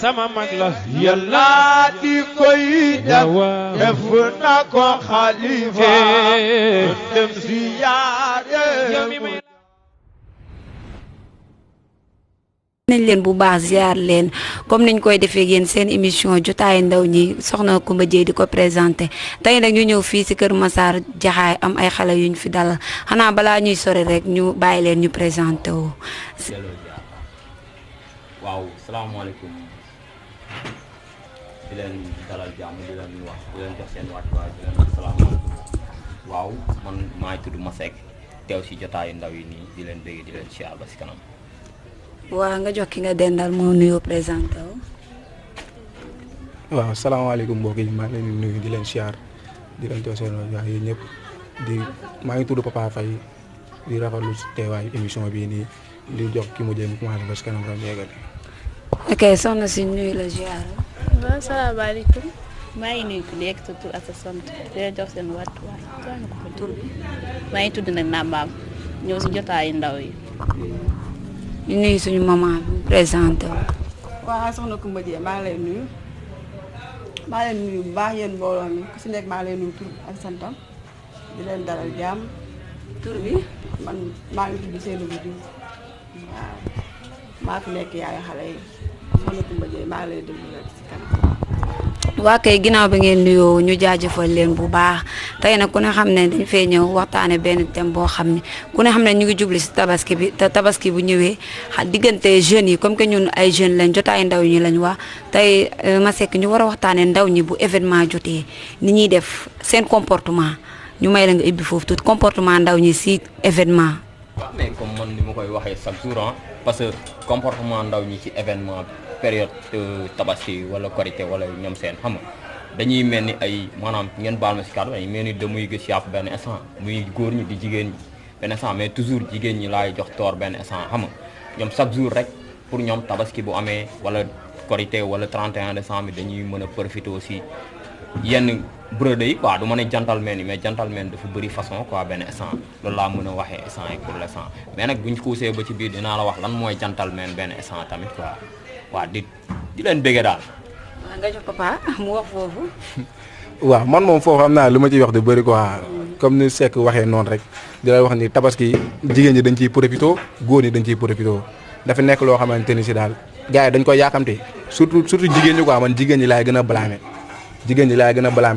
sama mag la yàlla di koy def na ko xalifa dem ziyaare nañ leen bu baax ziar leen comme niñ koy defee yéen seen émission jotaayu ndaw ñi soxna Coumba Dieye di ko présenté tey nag ñu ñëw fii si Kër Massar Jaxaay am ay xale yuñ fi dalal xanaa balaa ñuy sori rek ñu bàyyi leen ñu présenté wu. waaw salaamaaleykum di leen dalal jàmm di leen wax di leen jox seen wàccuwaay di leen wax salaamaaleykum waaw man maa ngi tudd Masek teew si jotaayu ndaw yi nii di leen bëgg di leen siyaar ba si kanam. waa nga jox ki nga dendal moo nuyoo présenté wu. waaw salaamaaleykum mbokk yi maa ngi leen di nuyu di leen siyaar di leen jox seen wax yéen ñëpp maa ngi tudd Papa Faye di rafetlu si teewaayu émission bii nii di jox ki mu jëm commencé ba si kanam rek yeggale. ok soxna si nuyu la ziar. waaw salaamaaleykum maa ngi nuyu ku nekk sa tur ak sa sant di leen jox seen wàccuwaay tur bi maa ngi tudd nag Nambaam ñëw si jotaayu ndaw yi. ñu nuyu suñu maman bi présenté wu. waaw soxna Coumba Dieye maa ngi lay nuyu bu baax yéen mbooloo mi ku si nekk maa ngi lay nuyu tur ak santam di leen dalal jàmm. tur bi man maa ngi tudd Seydou Diouf waaw maa fi nekk yaayu xale yi soxna Coumba Dieye maa ngi lay déglu rek si kanam. waa kay ginnaaw bi ngeen nuyoo ñu jaajëfal leen bu baax tey nag ku ne xam ne dañ fee ñëw waxtaane benn thème boo xam ne ku ne xam ne ñu ngi jubli si tabaski bi te tabaski bu ñëwee diggante jeunes yi comme que ñun ay jeunes lañ jotaayu ndaw ñi lañ wax tey ma sekk ñu war a waxtaane ndaw ñi bu événement jotee ni ñuy def seen comportement ñu may la nga ibbi foofu tuuti comportement ndaw ñi si événement. waaw mais comme man ni ma koy waxee chaque jour parce que comportement ndaw ñi ci événement période tabaski wala korité wala ñoom seen xam nga dañuy mel ni ay maanaam ngeen baal ma si kàddu dañuy mel ni damuy gis yàpp benn instant muy góor ñi di jigéen ñi benn instant mais toujours jigéen ñi laay jox toor benn instant xam nga ñoom chaque jour rek pour ñoom tabaski bu amee wala korité wala 31 décembre dañuy mën a profiter aussi yenn brode yi quoi du ma ne gentleman yi mais gentleman dafa bëri façon quoi benn instant loolu laa mën a waxee instant yi pour l'instant mais nag buñ xuusee ba ci biir dinaa la wax lan mooy gentleman benn instant tamit quoi waaw di leen bëggee daal. waaw nga jox papa mu wax foofu. waaw man moom foofu am naa lu ma ciy wax du bëri quoi comme ni Seck waxee noonu rek di lay wax ni tabaski jigéen ñi dañ ciy profité góor ñi dañ ciy profité dafa nekk loo xamante ni si daal gars yi dañ koy yaakamte surtout jigéen ñi quoi man jigéen ñi laay gën a blâmer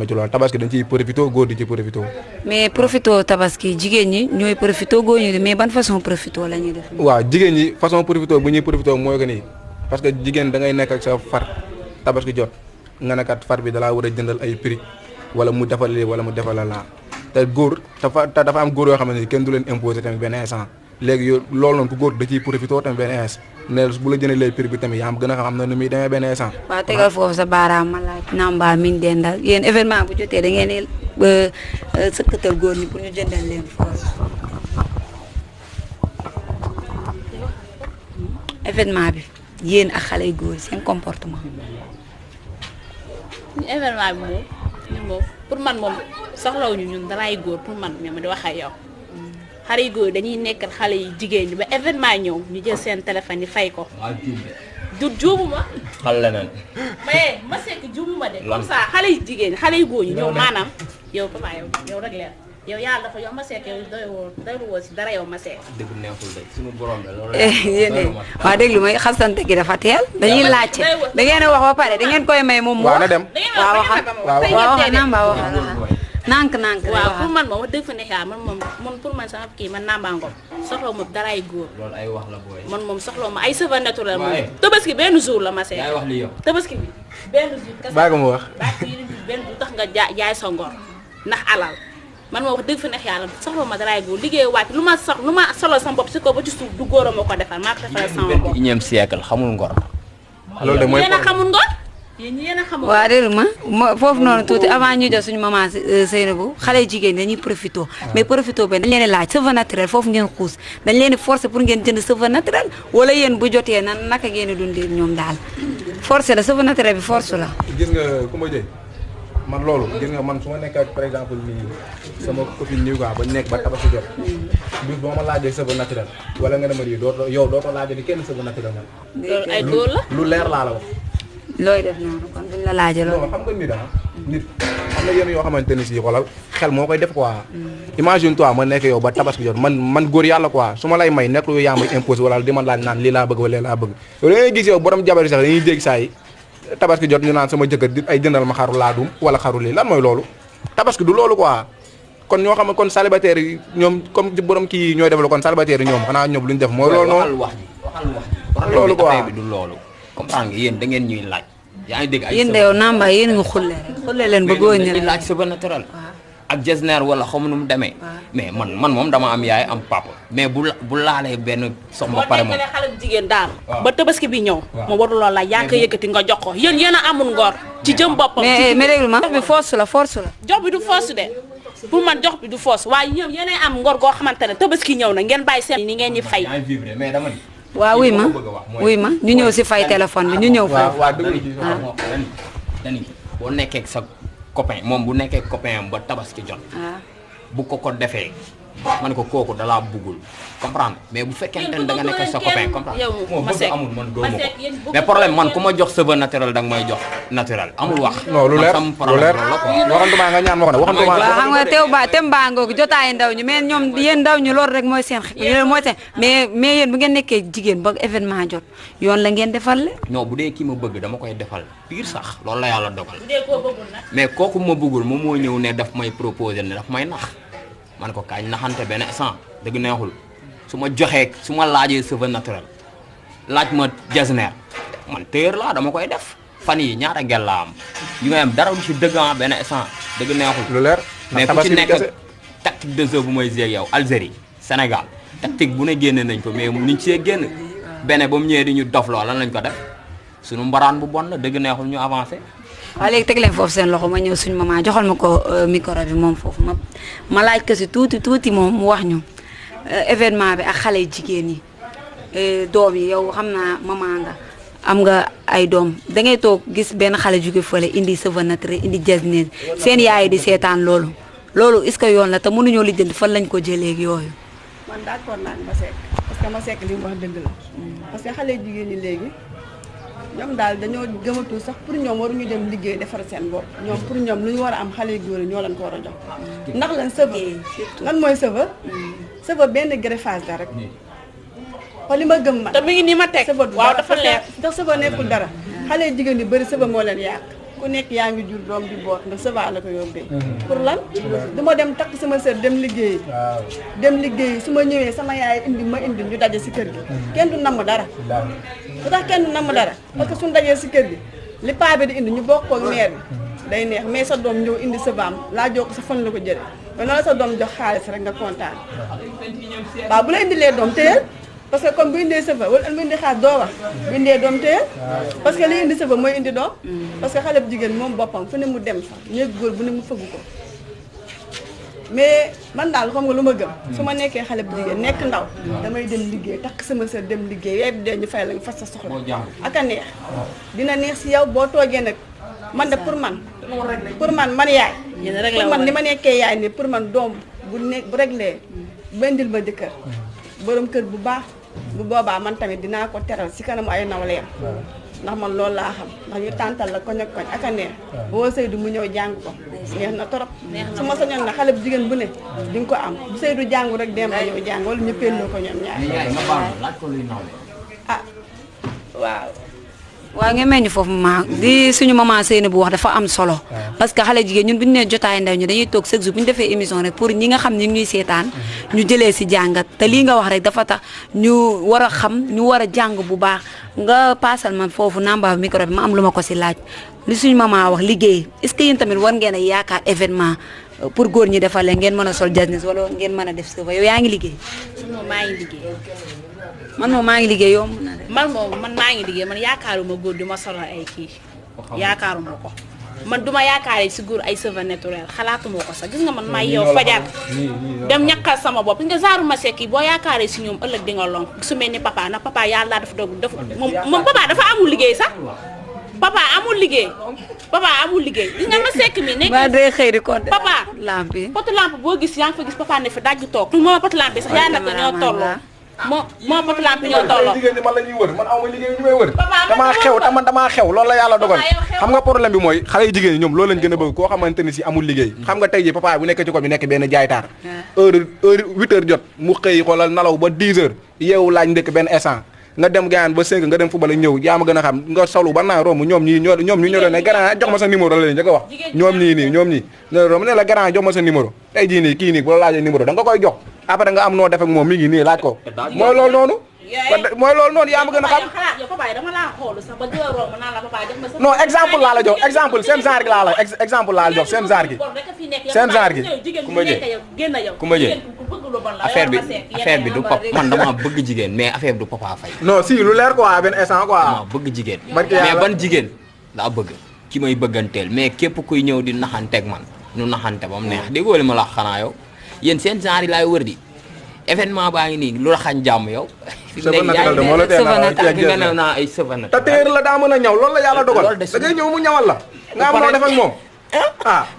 ci loolu tabaski dañ ciy profité góor di ci profité. mais profité tabaski jigéen ñi ñooy profité góor ñi mais ban façon profité la ñuy def. waaw jigéen ñi façon profité bu ñuy profité mooy que ni parce que jigéen da ngay nekk ak sa far tabaski jot nga ne kat far bi dalaa war a jëndal ay prix wala mu defal lii wala mu defal la laa te góor dafa am góor yoo xamante ni kenn du leen imposé tamit benn instant léegi yow loolu noonu ku góor da ciy profité tamit benn instant ne bu la jëndalee prix bi tamit yaa am gën a xam na nu muy demee benn instant. waaw tegal foofu sa baaraam ma laaj Namba mi ngi dendal yéen événement bu jotee da ngeen di sëkkatal góor ñi pour ñu jëndal leen foofu. événement bi yéen ak xale yu góor seen comportement. événement bi moom pour man moom soxlawuñu ñun daraay góor pour man ñoom di wax ak yow xale yu góor dañuy nekkal xale yu jigéen ñi ba événement ñëw ñu jël seen téléphone yi fay ko. juumuma. xal leneen. mais ma sekk juumuma de. comme ça xale yu jigéen xale yu góor ñi ñëw maanaam yow papa yow rek leer yow yàlla dafa yow ma sekk yow doyul woo si dara yow ma sekk. dëgg neexul de suñu borom la loolu. yéen waaw déglu may xasante gi dafa teel. dañuy laajte da ngeen a wax ba pare da ngeen koy may moom. waaw na dem waaw waxal Namba waxal nànk waaw pour man moom wax dëgg fa neex man pour man sama kii man Namba Ngom soxla ma daraay góor. loolu ay wax la booy. man moom soxla ma ay cheveux naturel moom. tabaski benn jour la ma seet. yaay wax li yow. tabaski bi benn jour. kese bàyyi ko mu wax. benn du tax nga jaay sa ngor ndax alal man ma wax dëgg fa neex yàlla soxla ma daraay góor liggéey wàcc lu ma solo sama bopp si ko ba ci suuf du góor a ma ko defal maa ko defal sama bopp. 21e siècle xamul ngor. loolu de mooy yéen a xamul ngor. yéen a xamul waaw déglu ma foofu noonu tuuti avant ñu jot suñu maman Seynabou xale jigéen dañuy profité mais profité ba dañ leen di laaj cheveux naturel foofu ngeen xuus dañ leen di forcer pour ngeen jënd cheveux naturel wala yéen bu jotee naka ngeen di dundee ñoom daal forcé la cheveux naturel bi force la. gis nga Coumba Dieye man loolu gis nga man su ma nekk ak par exemple nii sama copine nii quoi ba nekk ba tabaski jot bis boo ma laajee cheveux naturel wala nga ne ma yow dootoo laajee di kenn cheveux naturel man. loolu ay góor la lu leer laa la wax looy def noonu kon buñ la laajee loolu. xam nga nit am na yenn yoo xamante ni si xoolal xel moo koy def quoi. imagine toi ma nekk yow ba tabaski jot man góor yàlla quoi su ma lay may nekk lu yaa may imposé wala di ma laaj naan lii laa bëgg wala lii laa bëgg yow da ngay gis yow borom jabar sax dañuy dégg saa yi tabaski jot ñu naan sama jëkkër ay jëndal ma xaru laadum wala xaru lii lan mooy loolu tabaski du loolu quoi kon ñoo xam ne kon célibataire yi ñoom comme borom kii ñooy def la kon célibataire yi ñoom xanaa ñoom lu ñu def mooy loolu noonu waxal loolu quoi bi du loolu comprendre nga yéen da ngeen ñuy laaj yaa ngi dégg ay yéen de yow Namba yéen a ngi xulle leen ba góor ñi laaj cheveux naturel ak jesner wala xamu nu mu demee mais man moom dama am yaay am papa mais bu laalee benn soxna ba pare moom xale bu jigéen daal ba tabaski bi ñëw moom warul loolu la yaa ko yëkkati nga jox ko yéen a amul ngor ci jëm boppam mais déglu ma jox bi force la jox bi du force de pour man jox bi du force waaye ñoom yéenay am ngor goo xamante ne tabaski ñëw na ngeen bàyyi seen ni ngeen ñi fay mais dama ni waaw wuy ma ñu ñëw si fay téléphone bi ñu ñëw foofu dani boo nekkee ak sa copain moom bu nekkee copain am ba tabaski jot bu ko defee ma ne ko kooku dalaa buggul comprendre mais bu fekkente ne da nga nekk sa copain comprendre moom bëgg amul man gëwuma ko mais problème man ku ma jox cheveux naturel da nga may jox naturel amul wax non lu leer waxantuma nga ñaan ma ko ne waxantuma waaw xam nga tem baa ngoog jotaay ndaw ñu mais ñoom yéen ndaw ñu loolu rek mooy seen mooy seen mais yéen bu ngeen nekkee jigéen ba événement jot yoon la ngeen defal le non bu dee kii ma bëgg dama koy defal pire sax loolu la yàlla dogal mais kooku ma bëggul moom moo ñëw ne daf may proposer ne daf may nax man ko kañ naxante benn instant dëgg neexul su ma joxee su ma laajee cheveux naturel laaj ma jesner man téer laa dama koy def fan yi ñaata gel laa am yu ngay am dara du ci dëgg benn instant dëgg neexul lu leer mais ku ci nekk tactique de jeu bu may jeeg yow Algérie Sénégal tactique bu ne génne nañ ko mais niñ see génn benn ba mu ñëwee di ñu dof loo lan lañ ko def suñu mbaraan bu bon la dëgg neexul ñu avancé waaw léegi teg leen foofu seen loxo ma ñëw suñu maman joxal ma ko micro bi moom foofu ma laaj ko si tuuti moom mu wax ñu événement bi ak xale jigéen yi doom yi yow xam naa maman nga am nga ay doom da ngay toog gis benn xale jóge fële indi cheveux naturel indi jesner seen yaay di seetaan loolu est-ce que yoon la te mënuñoo lijjanti fan lañ ko jëlee ak yooyu. man d'accord naa ma sekk parce que ma sekk li mu wax dëgg la parce que xale jigéen ñi léegi. ñoom daal dañoo gëmatul sax pour ñoom waruñu dem liggéey defar seen bopp ñoom pour ñoom lu ñu war a am xale góor yi ñoo leen ko war a jox ndax lan cheveux lan mooy cheveux benn greffage la rek xool li ma gëm man te mi ngi nii ma teg waaw dafa leer ndax cheveux nekkul dara xale jigéen yu bëri cheveux moo leen yàq ku nekk yaa ngi jur doom di boot ndax cheveux la ko yóbbee pour lan du ma dem takk sama sër dem liggéey su ma ñëwee sama yaay ma indi ñu daje si kër gi kenn du namm dara lu tax kenn du namm dara parce que suñu dajee si kër gi li paa bi di indi ñu bokkoo ak mère bi day neex mais sa doom ñëw indi cheveux am laa jox ko sa fan la ko jëlee mais noonu la sa doom jox xaalis rek nga kontaan waaw bu la indilee doom téyel parce que comme bu indee cheveux wala bu indi xaalis doo wax bu indee doom téyel parce que li indi cheveux mooy indi doom parce que xale bu jigéen moom boppam fu ne mu dem fa néeg góor bu ne mu fëggu ko mais man daal xam nga lu ma gëm su ma nekkee xale bu jigéen nekk ndaw damay dem liggéey takk sama sër dem liggéey weer bi dee ñu fay la nga fas sa soxla ak a neex dina neex si yow boo toogee nag man de pour man yaay pour man ni ma nekkee yaay ni pour man doom bu réglé bu indil ma jëkkër borom kër bu baax bu boobaa man tamit dinaa ko teral si kanamu ay nawleem ndax man loolu laa xam ndax ñu tàntal la koñ ak a neex boo Seydou mu ñëw jàng ko neex na torop su ma sañoon na xale bu jigéen bu ne di nga ko am bu Seydou jàngu rek dem ba ñëw jàng wala ñu pelloo ko ñoom ñaar ah waaw nga mel ni foofu maman di suñu maman Seyni bu wax dafa am solo parce que xale jigéen ñun bu ñu nee jotaay ndaw ñi dañuy toog chaque jour bu ñu defee émission rek pour ñi nga xam ne ñuy seetaan ñu jëlee si jàngat te lii nga wax rek dafa tax ñu war a xam ñu war a jàng bu baax nga paasal man foofu Namba micro bi ma am lu ma ko si laaj li suñu maman wax liggéey est-ce que yéen tamit war ngeen a yaakaar événement pour góor ñi defal leen ngeen mën a sol jasnes wala ngeen mën a def cheveux yow yaa ngi liggéey. moom maa ngi liggéey. man moom maa ngi liggéey yomb na de. man maa ngi liggéey man yaakaaruma góor di ma solal ay kii yaakaaruma ko man duma yaakaaree si góor ay cheveux naturel xalaatuma ko sax gis nga man maa yow fajar dem ñàkkal sama bopp nga zaaru ma sekk yi boo yaakaaree si ñoom ëllëg di nga lonk su mel ni papa na papa yàlla dafa doog moom papa dafa amul liggéey sax papa amul liggéey gis nga ma sekk mi nekk ba day xëy di compter papa lampe yi potu lampe boo gis yaa ngi fa gis papa ne fi dajju toog moom potu lampe sax yaa naka ñoo tolloo moo pot lamp ñoo tolloo. jigéen ñi man la ñuy wër man aw ma liggéey ñu may wër. damaa xew loolu la yàlla dogal. xam nga problème bi mooy xale yu jigéen ñi ñoom loolu lañ gën a bëgg koo xamante ni si amul liggéey. xam nga tey ji papa bu nekk ci ko bi nekk benn jaaytaar. heure 8h jot mu xëy xoolal nalaw ba 10h yeewu laaj ndëkk benn essence nga dem gayaan ba 5 nga dem football ñëw yaa ma gën a xam nga solu ba naa romb ñoom ñi ñoo ne grand jox ma sa numéro la leen njëkk a wax ñoom ñii ne romb ne la grand jox ma sa numéro tey jii nii kii nii bu la laajee numéro da nga koy jox après nga am noo def ak moom mi ngi nii laaj ko mooy loolu noonu yaa ma gën a xam non exemple laa la jox exemple seen genre gi laa la exemple laa la jox seen genre gi Kumba Jee affaire bi du papa man dama bëgg jigéen mais affaire bi du Papa Faye. non si lu leer quoi benn instant quoi. dama bëgg jigéen mais ban jigéen laa bëgg ki may bëgganteel mais képp kuy ñëw di naxanteeg man ñu naxante ba mu neex déggoo li ma la xanaa yow yéen seen genre yi laay wër di événement baa ngi nii lu la xañ jàmm yow. nga ne naa ay sëfana. te téer la daa mën a ñaw loolu la yàlla dogal da ngay ñëw mu ñawal la nga am noo def ak moom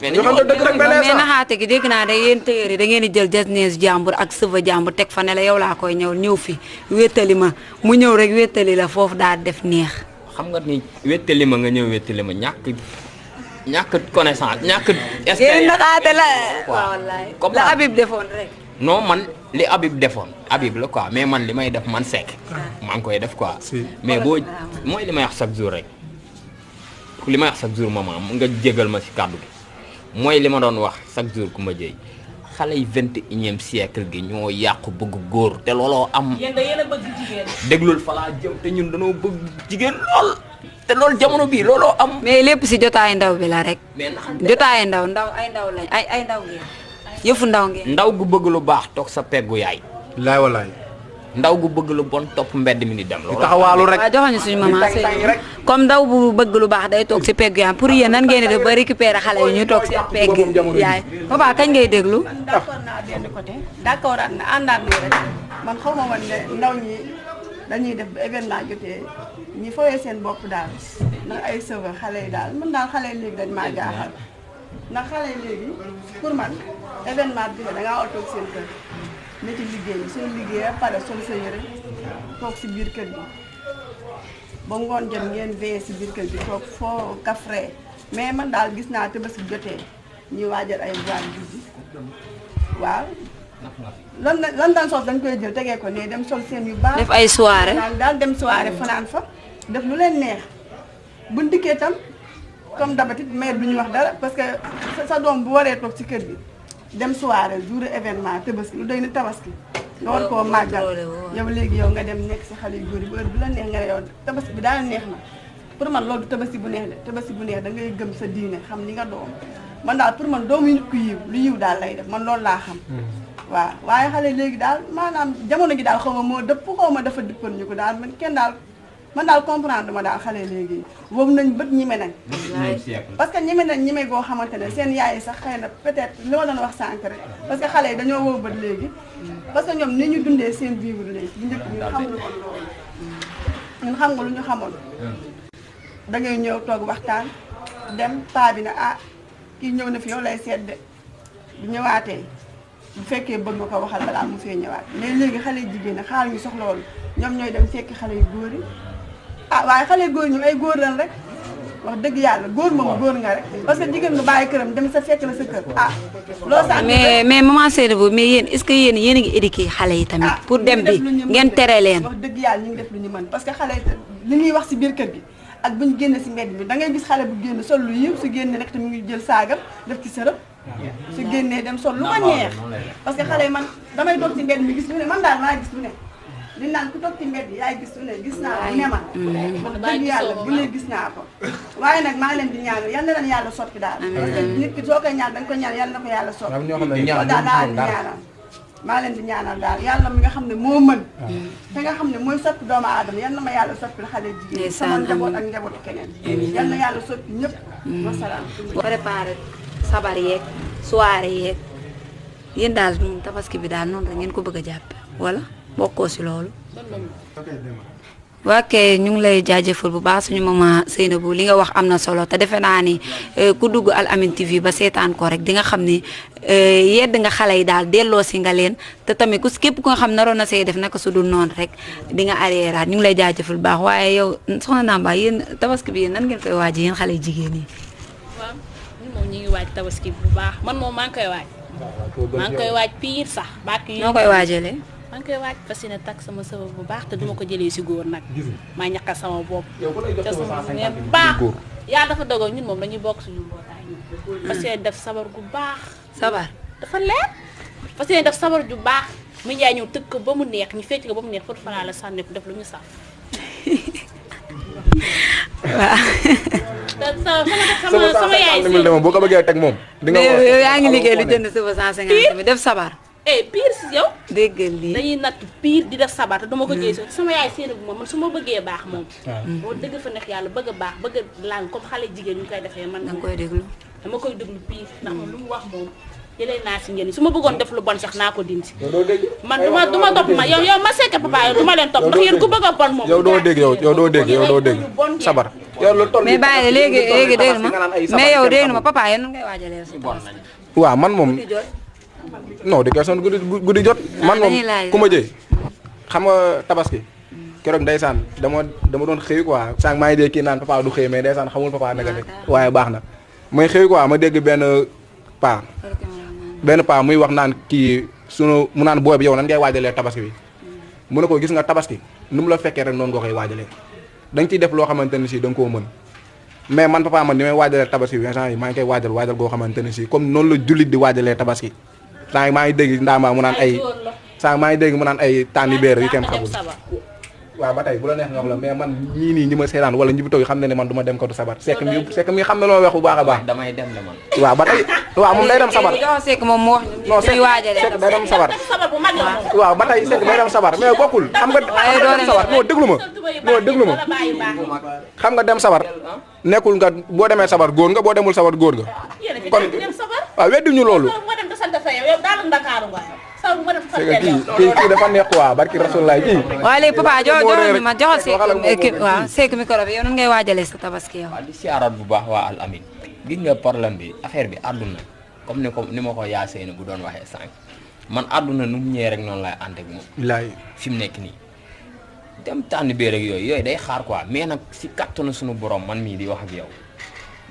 mais naxaate gi dégg naa da yéen tëyër yi da ngeen di jël jasnees jàmbur ak sëva jàmbur teg fa ne la yow laa koy ñëw fi wéttali ma mu ñëw rek wéttali la foofu daal def neex. xam nga ni wéttali ma nga ñëw wéttali ma ñàkk connaissance ñàkk. est-ce que yéen naxaate la. waaw wallaay la Habib defoon rek. non man li Habib defoon Habib la quoi mais man li may def man Seck. maa ngi koy def quoi. mais boo mooy li may wax chaque jour rek. li may wax chaque jour maman nga jégal ma ci kàddu gi mooy li ma doon wax chaque jour Kumba Jee xale yi 21e siècle gi ñoo yàqu bëgg góor te looloo am. yéen a bëgg jigéen. déglul fa laa jëm te ñun dañoo bëgg jigéen lool te loolu jamono bii looloo am. mais lépp si jotaay ndaw bi la rek. jotaay ndaw ay ndaw lañ ay ndaw ngeen yëfu ndaw ngeen. ndaw gu bëgg lu baax toog sa peggu yaay. laay walaay. ndaw gu bëgg lu bon topp mbedd mi di dem loolu taxawaalu rek waaw joxoñu suñu maman Seydou comme ndaw bu bëgg lu baax day toog si pegg yaay pour yéen nan ngeen di def ba récupérer xale yi ñu toog si pegg yaay papa kañ ngay déglu. man d'accord naa benn côté d'accord na àndaat nii rek man xaw ma woon ne ndaw ñi dañuy def ba événement jotee ñi fooyee seen bopp daal ndax ay sëva xale yi daal man daal xale yi léegi dañ maa jaaxal ndax xale yi léegi pour man événement bi da ngaa war a toog seen kër ne ci liggéey soo liggéey pare sol sa yëre toog si biir kër gi ba ngoon jot ngeen veillé si biir kër gi toog foo kafre mais man daal gis naa Tabaski jotee ñuy waajal ay boîte guddi waaw lan daan sos dañ koy jël tegee ko ne dem sol seen yu baax def ay soirée daal dem soirée fanaan fa def lu leen neex buñ dikkee tam comme d'habitude mère du ñu wax dara parce que sa doom bu waree toog ci kër gi dem soirée jour événement Tabaski lu doy ni Tabaski nga war koo màggal yow léegi yow nga dem nekk si xale yu góor yi ba heure bu la neex nga ne yow Tabaski bi daal neex na pour man loolu du Tabaski bu neex de Tabaski bu neex da ngay gëm sa diine xam li nga doom man daal pour man doomu nit ku yiw lu yiw daal lay def man loolu laa xam waaw waaye xale léegi daal maanaam jamono gi daal xaw ma moo dëpp xaw ma dafa dëppoon ñu ko daal man daal comprendre ma daal xale léegi boobu nañ bët ñime nañ parce que ñime nañ ñime goo xamante ne seen yaay yi sax xëy na peut-être li ma doon wax sànq rek parce que xale yi dañoo wow bët léegi parce que ñoom ni ñu dundee seen vivre léegi bu njëkk ñun xamul woon loolu ñun xam nga lu ñu xamoon da ngay ñëw toog waxtaan dem paa bi ne ah kii ñëw na fi yow lay seet de bu ñëwaatee bu fekkee bëgg nga ko waxal balaa mu fee ñëwaat mais léegi xale yu jigéen ñi xaar ñu soxla woon ñoom ñooy dem fekk xale yu góor yi ah waaye xale góor ñu ay góor lan rek wax dëgg yàlla góor moom góor nga rek parce que jigéen nga bàyyi këram dem sa fekk la sa kër ah loolu sax mais maman Seynabou mais yéen est-ce que yéen a ngi éduqué xale yi tamit pour dem bi ngeen tere leen wax dëgg yàlla ñu ngi def lu ñu mën parce que xale li ñuy wax si biir kër gi ak bu ñu génne si mbedd bi da ngay gis xale bu génn sol lu yiw su génne rek te mu ngi jël saagam def ci sërëb su génnee dem sol lu ko neex parce que xale yi man damay toog ci mbedd mi gis lu ne man daal maa gis lu ne di naan ku toog ci mbedd yaay gis lu ne gis naa bu ne ma wax dëgg yàlla bu ne gis naa ko waaye nag maa ngi leen di ñaanal yal na leen yàlla sotti daal parce que nit ki soo koy ñaan da nga ko ñaan yal na ko yàlla sotti daal daa di ñaanal maa leen di ñaanal daal yàlla mi nga xam ne moo mën te nga xam ne mooy soppi doomu aadama yal na ma yàlla soppil xale jigéen sama njaboot ak njabootu keneen yal na yàlla soppi ñëpp wasalaam préparé sabar yeeg soirée yeeg yéen daal moom Tabaski bi daal noonu la ngeen ko bëgg a jàppe wala bokkoo si loolu waa kay ñu ngi lay jaajëfal bu baax suñu maman Seynabou li nga wax am na solo te defe naa ni ku dugg Al Amine TV ba seetaan ko rek di nga xam ni yedd nga xale yi daal delloo si nga leen te tamit képp ku nga xam naroon na say def naka su dul noonu rek di nga arriéraat ñu ngi lay jaajëfal bu baax waaye yow soxna Namba yéen tabaski bi yéen nan ngeen koy waaj yéen xale jigéen yi. waaw ñun moom ñu ngi waaj tabaski bu baax man moom maa ngi koy waaj. maa ngi koy waaj pire sax. noo koy waajalee. maa ngi koy waaj fas yéene takk sama sëba bu baax te duma ko jëlee si góor nag. maa ñaqal sama bopp. te sama bu baax. yaa dafa dogal ñun moom dañuy bokk suñu mbootaay ñun. fas yéene def sabar gu baax. sabar dafa leer. fas yéene def sabar ju baax. mi njaay ñëw tëgg ko ba mu neex ñu fecc ko ba mu neex pour fanaa la sànni ko def lu ñu saf. waaw. sama yaay si boo ko bëggee teg moom. di nga yow yaa ngi liggéey lu jënd suba 150 mi def sabar. pire si yow. déggal lii dañuy natt pire di def sabar te duma ko jëlee sama yaay séeréer bu moom man su ma bëggee baax moom. boo dëgg fa nekk yàlla bëgg a baax bëgg a lang comme xale jigéen ñu koy defee man. danga koy déglu. dama koy déglu pire ndax moom lu mu wax moom jëlee naa si njëriñ su ma bëggoon def lu bon sax naa ko dindi. man du ma topp ma yow ma sekk papa yow du ma leen topp ndax yéen ku bëgg a bon moom. yow doo dégg yow doo dégg sabar. yow lu toll mais bàyyi léegi dégg ma mais yow dégg ma papa yéen nan ngay waajalee sa tabaski. waaw man moom non di question guddi jot man moom ku ma jëy xam nga tabaski keroog ndeysaan dama doon xëy quoi sànq maa ngi dégg kii naan papa du xëy mais ndeysaan xamul papa naka nekk waaye baax na may xëy quoi ma dégg benn paa muy wax naan kii sunu mu naan booy bi yow nan ngay waajalee tabaski bi mu ne ko gis nga tabaski nu mu la fekkee rek noonu nga koy waajalee da nga ciy def loo xamante ne si da nga koo mën mais man papa man ni may waajalee tabaski bi instant yi maa ngi koy waajal goo xamante ne si comme noonu la jullit di waajalee tabaski sànq maa ngi dégg Ndamba mu naan ay sànq maa ngi dégg mu naan ay tànni beer yu kenn xamul waaw ba tey bu la neex nga wax la mais man ñii nii ñi ma seetaan wala ñi bi toog xam ne ne man du ma dem ko du sabar sekk mi xam ne loo wax bu baax a baax damay dem de man. waaw ba tey waaw moom day dem sabar sekk moom mu wax non sekk day dem sabar waaw ba tey sekk day dem sabar mais bokkul xam nga dem sabar non déglu ma xam nga dem sabar nekkul nga boo demee sabar góor nga boo demul sabar góor nga kon waaw weddi ñu loolu kii dafa neex quoi barki rasulullah kii waaw léegi papa joxoon ma joxal sekk micro bi yow nan ngay waajalee sa tabaski yow. waaw di siyaaraat bu baax waa Al Amine gis nga problème bi affaire bi àdduna comme ni ma ko yaasee bu doon waxee sànq man àdduna nu mu ñëwee rek noonu lay ànd ak moom. bilaay fi mu nekk nii dem tànn bee rek yooyu day xaar quoi mais nag si kattanu suñu borom man mii di wax ak yow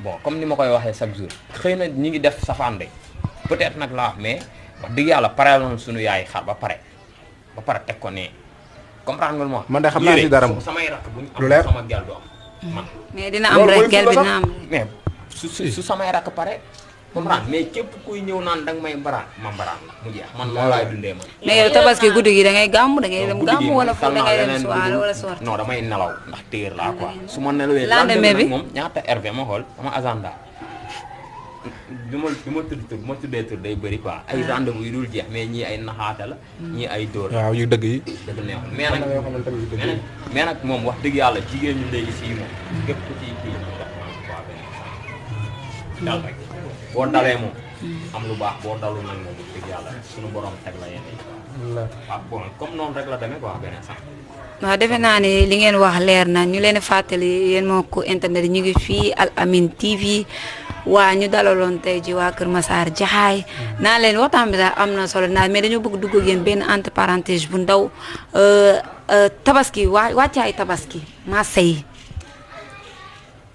bon comme ni ma koy waxee chaque jour xëy na ñi ngi def safaan de peut-être nag laa wax mais. wax dëgg yàlla pareel nañu suñu yaay xar ba pare teg ko ne comprendre nga lu ma wax. man de xam naa si dara moom samay rakk bu ñu lu leer am sama gel du am man. mais dina am rek gel bi dina am. mais su samay rakk pare comprendre mais képp kuy ñëw naan danga may mbaraan ma mbaraan la mu jeex man loolu laay dundee man. mais yow tabaski guddi gi da ngay gàmm da ngay dem gàmm wala fu da ngay dem soirée wala sortie. non damay nelaw ndax téer laa quoi su ma nelawee. lendemain bi moom ñaata RV ma xool sama agenda. bi ma tuddee tur day bëri quoi ay rendez-vous yu dul jeex mais ñii ay naxaate la ñii ay dóor waaw yu dëgg yi dëgg neexul mais nag moom wax dëgg yàlla jigéen ñu léegi sii moom képp ku ci kii ñu def quoi benn dal rek boo dalee moom am lu baax boo dalu nag moom wax dëgg yàlla suñu borom teg la yenn yi waaw bon comme noonu rek la demee quoi beneen sax waaw defe naa ne li ngeen wax leer na ñu leen fàttali yéen moo ko internet ñu ngi fii Al Amine TV waa ñu dalaloon tey ji waa Kër Massar Jaxaay naa leen waxtaan bi daal am na solo naa mais dañoo bëgg dugg ak yéen benn entre parenthèse bu ndaw tabaski wàccaay tabaski marché yi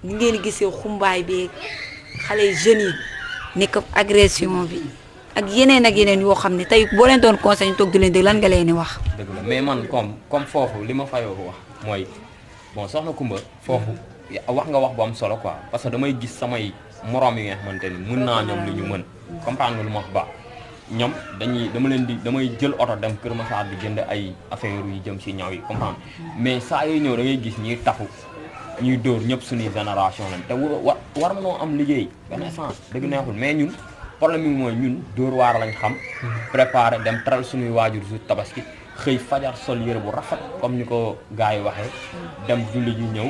ni ngeen gisee xumbaay bi xale jeunes yi nekk agression bi ak yeneen yoo xam ne tey boo leen doon conseil ñu toog di leen dégg lan nga leen di wax. dëgg la mais man comme foofu li ma fayoo ko wax mooy bon soxna Kumba foofu wax nga wax bu am solo quoi parce que damay gis samay moroom yi nga xamante ni mën naa ñoom li ñu mën comprendre nga lu ma wax ba ñoom damay jël oto dem Kër Massar di jënd ay affaire yu jëm si ñaw yi comprendre mais saa yooyu ñëw da ngay gis ñuy tafu ñuy dóor ñëpp suñuy génération lañ te war mënoo am liggéey benn essence dëgg neexul mais ñun problème bi mooy ñun dóor waar lañ xam préparé dem teral suñuy waajur su tabaski xëy fajar sol yëre bu rafet comme ni ko gars yi waxee dem julli ji ñëw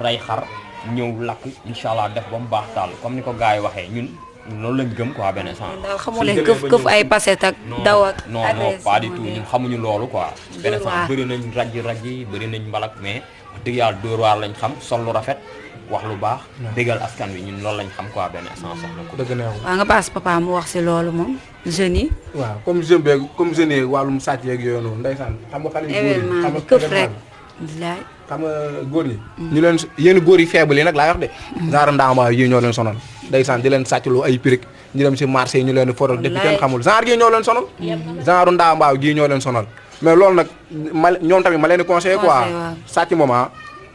rey xar ñëw lakk incha allah def ba mu baax taal comme ni ko gars yi waxee ñun loolu lañ gëm quoi benn sens. daal xamu leen këf ay paset ak daw ak. non pas du tout ñun xamuñu loolu quoi. benn sens bëri nañ raj yi bëri nañ mbalak mais wax dëgg yàlla dóor waar lañ xam sol lu rafet wax lu baax. déggal askan wi ñun loolu lañ xam quoi benn sens soxna ko. dëgg neexul waaw nga baas papa mu wax si loolu moom jeunes yi. waaw comme jeune beeg comme jeunes yi wàllum sàcc yeeg yooyu noonu ndeysaan xam nga xale yu góor yi événement bi këf rek. xam nga góor ñi ñu leen yéen góor yi faible yi nag laa wax de genre ndaama yi ñoo leen sonal ndeysaan di leen sàccloo ay pirig ñu dem si marché yi ñu leen di foral depuis kenn xamul genre gii ñoo leen sonal genre ndaambaaw gii ñoo leen sonal mais loolu nag ñoom tamit ma leen di conseillé quoi sàcc moment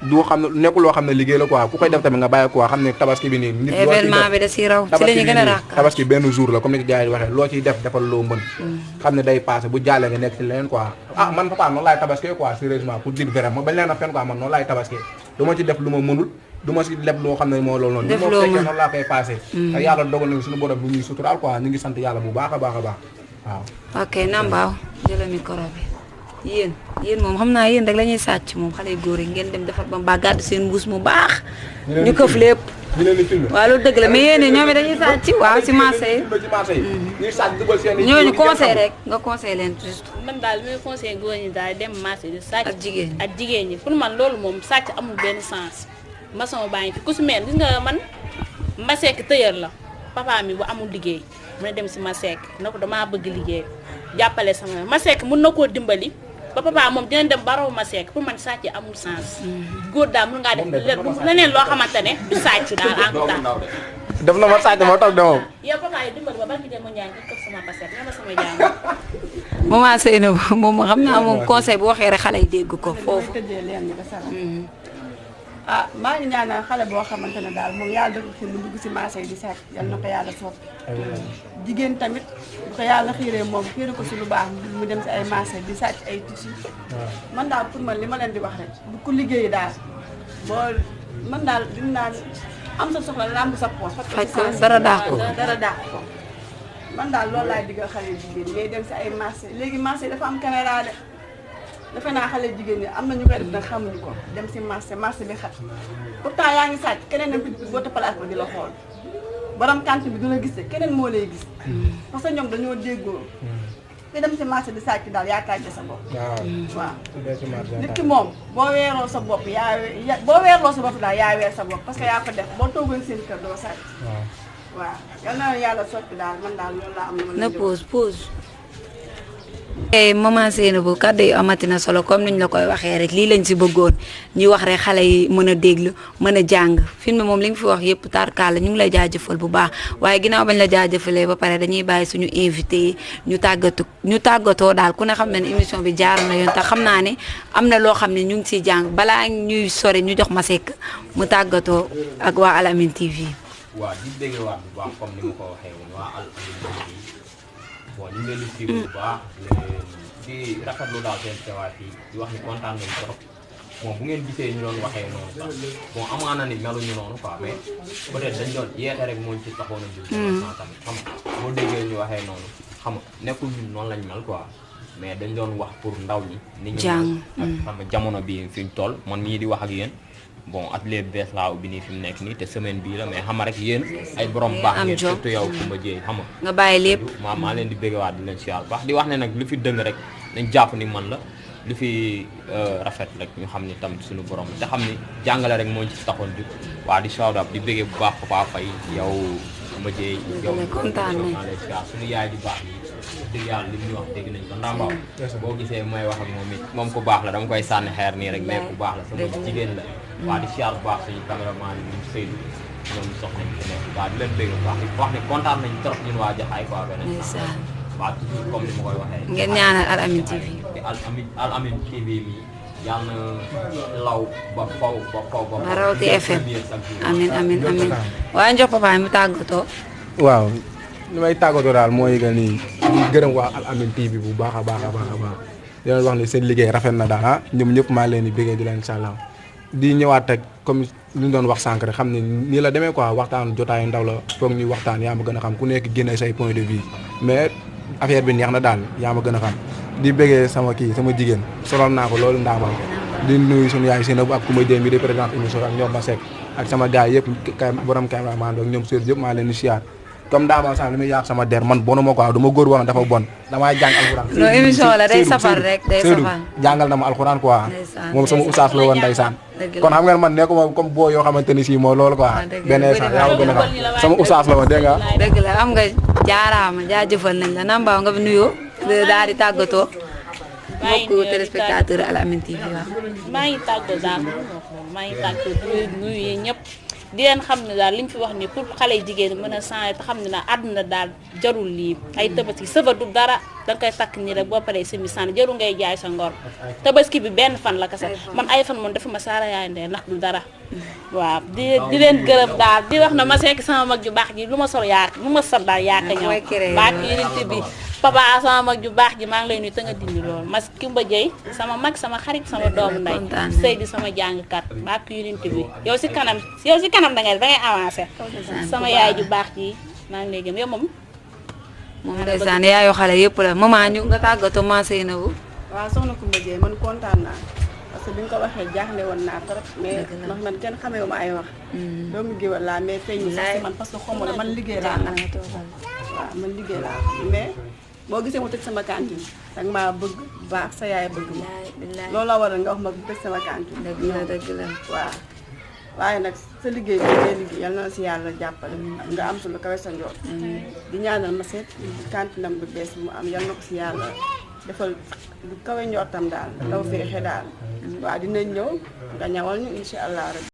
du xam ne nekkul loo xam ne liggéey la quoi ku koy def tamit nga bàyyi quoi xam ne tabaski bi nii nit événement bi da si raw ci la ñu gën a rax tabaski benn jour la comme ni ko gars yi waxee loo ciy def defal loo mën xam ne day passé bu jàllee nga nekk ci leneen quoi man papa noonu laay tabaskee quoi sérieusement pour dire vrai ma bañ leen a fen quoi man noonu laay tabaskee du ma ci def lu ma mënul du ma si leb loo xam ne moo loolu noonu li moo fekkee noonu laa koy passé te yàlla dogal na suñu borom bu ñuy suturaal quoi ñu ngi sant yàlla bu baax a baax a baax waaw ok Nambaaw jëla micro bi yéen moom xam naa yéen rek la ñuy sàcc moom xale yu góor yi ngeen dem defar ba mbaa gàddu seen mbuus mu baax ñu këf lépp waaw loolu dëgg la mais yéen ñoom it dañuy sàcc waaw si marché yi ñooñu conseil rek nga conseil leen juste man daal li may conseil góor ñi daal dem marché di sàcc ak jigéen ñi pour man loolu moom sàcc amul benn sens maçon baa ngi fi ku si mel gis nga man Masek tëyër la papa mi bu amul liggéey mu ne dem si Masek na ko damaa bëgg liggéey jàppale sama Masek mun na koo dimbali ba papa moom dina dem baraw Masek pour man sàcc amul sens góor daal mun ngaa def leneen loo xamante ne du sàcc daal en tout temps def na ma sàcc ma toog de moom yow papa yi dimbali ba barki dem ma ñaan nga toog sama Masek nga ma sama jaam maman Seynabou moom xam naa moom conseil bu waxee rek xale yi dégg ko foofu maa ngi ñaanal xale boo xamante ne daal moom yàlla dafa xiir mu dugg si marché yi di sàcc yal na ko yàlla soppi jigéen tamit bu ko yàlla xiiree moom xiire ko si lu baax mu dem si ay marché di sàcc ay tissu man daal pour man li ma leen di wax rek bu ko liggéey daal boo man daal dim naan am sa soxla lamb sa poos faj ko dara daax ko man daal loolu laay diggal xale jigéen ngay dem si ay marché léegi marché dafa am caméra de defe naa xale jigéen ñi am na ñu koy def nag xamuñu ko dem si marché bi xat pourtant yaa ngi sàcc keneen nag boote place ba di la xool borom kant bi du la gis keneen moo lay gis parce que ñoom dañoo déggoo te dem si marché di sàcc daal yaa tàgge sa bopp waaw nit ki moom boo weeroo sa bopp boo weerloo sa bopp daal yaa weer sa bopp parce que yaa ko def boo toogoon seen kër doo sàcc waaw yal na yàlla sotti daal man daal loolu laa am na pause maman Seynabou kàddu yi amati na solo comme niñ la koy waxee rek lii lañ si bëggoon ñuy wax rek xale yi mën a déglu mën a jàng film moom li nga fi wax yëpp tarkaal la ñu ngi lay jaajëfal bu baax waaye ginnaaw bañ la jaajëfalee ba pare dañuy bàyyi suñu invité yi ñu tàggatoo daal ku ne xam ne ne émission bi jaar na yoon tax xam naa ne am na loo xam ne ñu ngi siy jàng balaa ñuy sore ñu jox Masek mu tàggatoo ak waa Al Amine TV. waaw di dégg waat bu baax comme ni ma ko waxee woon waa Al Amine TV bon ñu ngi leen di suivre bu baax di rafetlu daal seen teewaay fii di wax ni kontaan nañu trop bon bu ngeen gisee ñu doon waxee noonu sax bon amaana ni meluñu noonu quoi mais peut-être dañ doon yeete rek moo ci taxoon a jóg tamit xam nga boo déggee ñu waxee noonu xam nga nekkul ñun noonu lañ mel quoi mais dañ doon wax pour ndaw ñi ni ñu ak xam nga jamono bi fi ñu toll man mii di wax ak yéen bon atelier bees laa ubbi nii fi mu nekk nii te semaine bii la mais xam nga rek yéen ay borom baax ngeen surtout yow Coumba Dieye xam nga bàyyi lépp maa leen di béggewaat di leen siyaar baax di wax ne nag lu fi dëng rek nañ jàpp ni man la lu fi rafet rek ñu xam ni tamit suñu borom te xam ni jàngale rek moo ci taxoon jug waa di shout out di béggee bu baax Papa Faye yow Coumba Dieye yow maa lay siyaar suñu yaay di baax yi dëgg yàlla li ñuy wax dégg nañ ko Ndambaaw boo gisee mooy wax ak moom it moom ku baax la dama koy sànni xeer nii rek mais ku baax la sama jigéen la waa di siyaar bu baax suñu caméraman yi ñu Seydou ñoom soxna ñu fi nekk waa di leen bégg bu baax di wax ni kontaan nañ trop ñun waa Jaxaay quoi beneen waa toujours comme ni ma koy waxee ngeen ñaanal Al Amine TV te Al Amine TV mi yàlla na law ba faw ba rawati FM amin waaye njox papa mu tàggatoo waaw li may tàggatoo daal mooy que ni di gërëm waa Al Amine TV bu baax a baax di leen wax ni seen liggéey rafet na daal ñoom ñëpp maa leen di bëggee di leen incha allah di ñëwaat rek comme li ñu doon wax sànq rek xam ne nii la demee quoi waxtaan jotaayu ndaw la foog ñuy waxtaan yaa ma gën a xam ku nekk génne say point de vue mais affaire bi neex na daal yaa ma gën a xam di bëggee sama jigéen solal naa ko loolu Ndambaaw di nuyu suñu yaay Seynabou ak Coumba Dieye mi di président émission ak ñoom Masek ak sama gars yëpp borom cameraman ak ñoom sër yëpp maa leen di siyaar comme daama sax li muy yàq sama der man bonuma quoi du ma góor wax dafa bon damay jàng alxuraan. non émission la day safar rek day safar. jàngal na ma alxuraan quoi. moom sama oustaz la woon ndeysaan. kon xam ngeen man nekkuma comme boo yoo xamante ni si mooy loolu quoi. benn instant yaa ngi gën a xam sama oustaz la woon dégg nga. dëgg la am nga jaaraama jaajëfal nañ la Nambaaw nga nuyoo daal di tàggatoo. mbokku téléspectateur Al Amine TV waaw. maa ngi tàggoo daal maa ngi tàggoo di nuyu ñëpp di leen xam ne daal li ñu fi wax ni pour xale yu jigéen mën a changer te xam ne daal àdduna daal jarul lii ay tabaski sëba du dara danga koy takk nii rek boo paree semi sànni jarul ngay jaay sa ngor tabaski bi benn fan la kese man ay fan moom dafa ma saara yaay ndee ndax du dara waaw di leen gërëm daal di wax na ma sekk sama mag ju baax ji lu ma sol yaak lu ma sol daal yaaka ñëw baat unité bi papa sama mag ju baax ji maa ngi lay nuyu te nga dindi loolu mas Kimba Dieye sama mag sama xarit sama doomu nday Seydi sama jàngkat baat unité bi yow si kanam dangay avancé sama yaay ju baax ji maa ngi lay gëm yow moom ndeysaan yaayu xale yëpp la maman ñu nga tàggatoo ma Seynabou waaw soxna Kimba Dieye man kontaan naa parce que bi nga ko waxee jaaxle woon naa trop mais ndax man kenn xamee ma ay wax doomu géwél laa mais feeñ sax si man parce que xamu la man liggéey laa waaw man liggéey laa mais boo gisee mu tëj sama cantine danga maa bëgg baax sa yaay bëgg ma loolu la waral nga wax ma bu tëj sama cantine dëgg la waaw waaye nag sa liggéey bi ngay liggéey yal na la si yàlla jàppale nga am su lu kawe sa njool di ñaanal ma seet cantine am bu bees mu am yal na ko si yàlla defal lu kawe njortam daal taw féexe daal waaw dinañ ñëw nga ñawal ñu incha allah rek